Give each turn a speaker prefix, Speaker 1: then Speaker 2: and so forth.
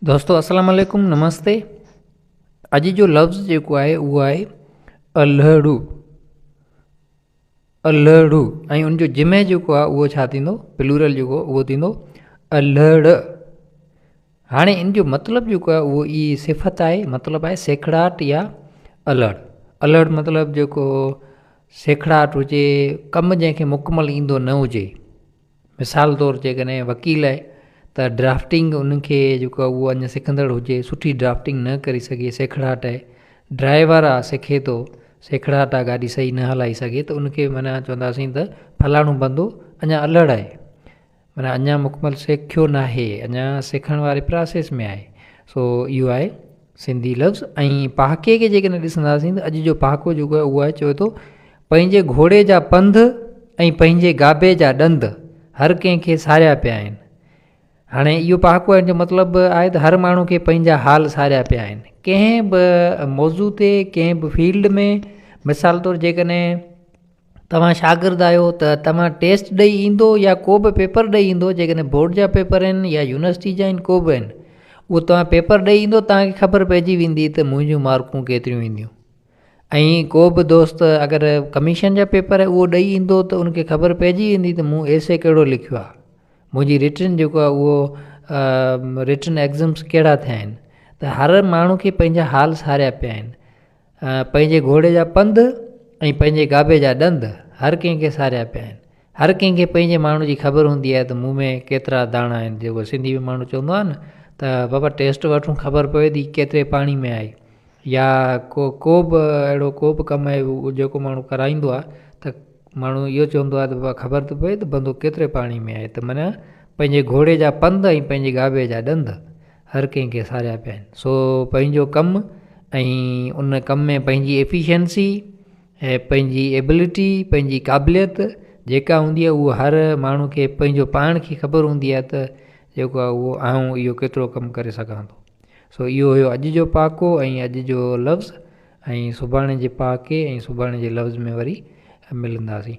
Speaker 1: دوستو السلام عليڪم نمستي اڄ جو لفظ جيڪو آهي اهو آهي الهڙو الهڙو ۽ ان جو جمع جيڪو آهي اهو ڇا ٿيندو پلورل جيڪو اهو ٿيندو الهڙ هاڻي ان جو مطلب جيڪو آهي اهو اي صفت آهي مطلب آهي سيکڙاٽ يا الهڙ الهڙ مطلب جيڪو سيکڙاٽ هجي ڪم جنهن کي مڪمل ايندو نه هجي مثال طور جيڪڏهن وڪيل آهي ته ڊرافٽنگ ان کي جيڪو آهي اهو اڃا سکندڙ هجي سٺي ڊرافٽنگ نه ڪري سگهي سيکڙاٽ آهي ڊرائيور آهي سکي ٿو سيکڙاٽ آهي گاڏي صحيح نه هلائي سگهي ته ان کي معنيٰ چونداسين ته فلاڻو بندو اڃا الهڙ آهي معنيٰ اڃا مڪمل سکيو ناهي اڃا سکڻ واري پراسيس ۾ آهي سو اهو آهي سنڌي لفظ ۽ پهاڪي کي جيڪڏهن ڏسنداسين ته اڄ جو پهاڪو جيڪو آهي اهو آهي چوي ٿو پنهنجي گهوڙي جا پنڌ ۽ پنهنجي گابي جا ڏند هر ڪنهن کي ساريا پيا آهن هاڻي اهو پهاڪو آهي جو مطلب آهي ته هر ماڻهو کي پنهنجا حال ساريا پيا آهن ڪنهن به موضوع تي ڪنهن به فيلڊ ۾ مثال طور جيڪڏهن توهان شاگرد آهيو ته توهان ٽيسٽ ڏئي ايندو يا ڪو به پيپر ڏئي ايندو جيڪڏهن بورڊ جا پيپر آهن يا يونيورسٽي جا آهن ڪو به آهن اهو توهان پيپر ڏئي ايندو توهان کي خبر پئجي ويندي ته منهنجون مارڪون ڪيتريون اينديون ۽ ڪو به دوست اگر ڪميشن جا پيپر اهو ڏئي ايندو ته ان کي خبر پئجي ويندي ته مون ايسي ڪهڙو لکيو آهي منهنجي رٽن جيڪو آهي اهو رٽن ايگزامس ڪهڙا ٿيا آهن ته هر ماڻهو کي پنهنجا حال ساريا پيا آهن پنهنجي گهوڙي جا پنڌ ۽ پنهنجي گابي جا ڏند هر ڪنهن کي ساريا پيا آهن. هر ڪنهن کي پنهنجي ماڻهو جي خبر هوندي آهي ته مون ۾ ڪيترا داڻا آهن. جيڪو سنڌي ۾ ماڻهو چوندو آهي نه ته بابا ٽيسٽ وٺون خبر پوي ٿي ڪيتري پاڻي ۾ آهي يا ڪو ڪو به اهڙو ڪو به ڪم آهي جيڪو ماڻهو ڪرائيندو آهي ته ماڻهو اهو چوندو آهي ته بابا خبر ته پوي ته بندو ڪيتري پاڻي ۾ آهي ته معنيٰ پنهنجي گهوڙي جا پنڌ ۽ پنهنجي گابي جا ڏند هر ڪنهن کي ساريا پيا آهن سو پنهنجو ڪم ۽ ان ڪم ۾ پنهنجي ايفيشنسي ۽ پنهنجي ايبلٽي پنهنجي قابليت جيڪا هوندي آهي اهو هر ماڻهو کي پنهنجو پاڻ کي خبر هوندي آهي ته جيڪو آهي اهو آئون اهو ڪيترو ڪم ڪري سگهان ٿو سو اهو هيو اڄ جو پهاڪو ۽ اڄ جو لفظ ۽ سڀاڻي جي پهاڪي ۽ سڀاڻي جي لفظ ۾ وري ملنداسين.